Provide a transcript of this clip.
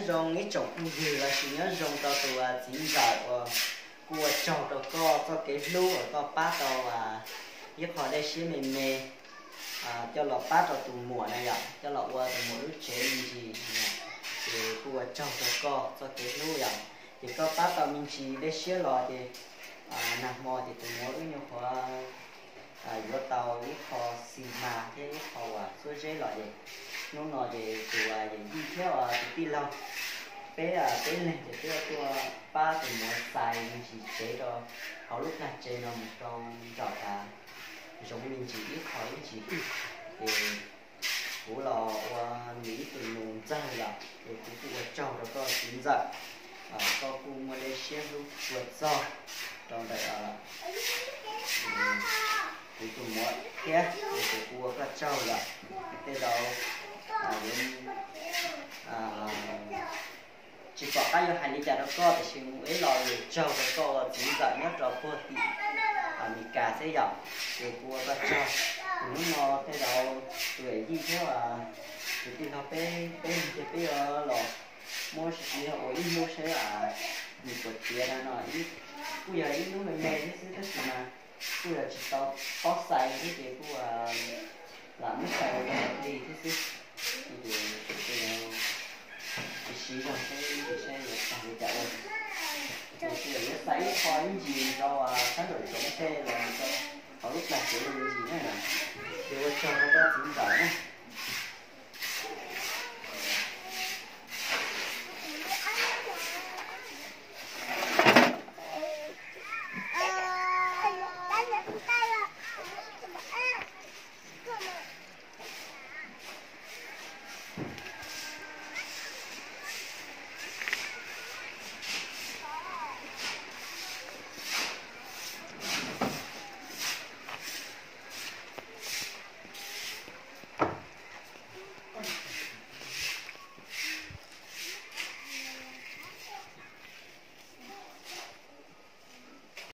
Zoo ib tsoom phooj ywg los sis nyob zoo rau tus txiv ntxawm uas kuj ua tsaug rau koj txoj kev hlub uas koj pab tau ib qho dej siab me me coj los pab rau tus muam na yom, coj los ua tus muam lub tsev me ntsis. Ces kuj ua tsaug rau koj txoj kev hlub yom. Ces koj pab tau me ntsis dej siab los ces nag hmo ces tus muam wb nyuam qhuav yuav tau ib qho xi mas thiab ib qho uas xuab zeb los ces hnub no ces tus yawm yij thiab tus tij laug peb peb leeg ces peb tuaj pab tus muam xais me ntsis tsev rau hauv lub plag tsev no mus rau nram tas zoov me ntsis ib qho ib ntsis. Ces kuv los ua nws ib tug nus ntxawg lawm ces kuv kuj ua tsaug rau koj txiv ntxawm, koj kuj muaj dej siab hlub tshua txog rau ntawm kuv tus muam thiab, ces kuv ua koj tsaug lawm. Tej zaum yuav tsis pom qab yuav hais li cas rau koj tiam sis mus ib los yus tsaug rau koj ua txiv ntxawm nyob rau puag tim Amelikas xwb yom. Ces kuv ua koj tsaug. Hnub no tej zaum tus yawm yij thiab tus tij laug peb peb ces peb yuav los muab ua ib hnub seb nws puas tiav no no, kuj yog ib hnub me me thiab xwb tab sis mas kuj yog tsis tau paub xais thiab ces kuj lam muab xais ua li thiab xwb. Ces kuj siv zog seb saib yuav tag li cas ua. Ces kuj yuav xais ib qho ib ntsis rau sab nraum zoov tej los rau hauv lub plag tsev me ntsis na. Ces ua tsaug rau koj txiv ntxawm na.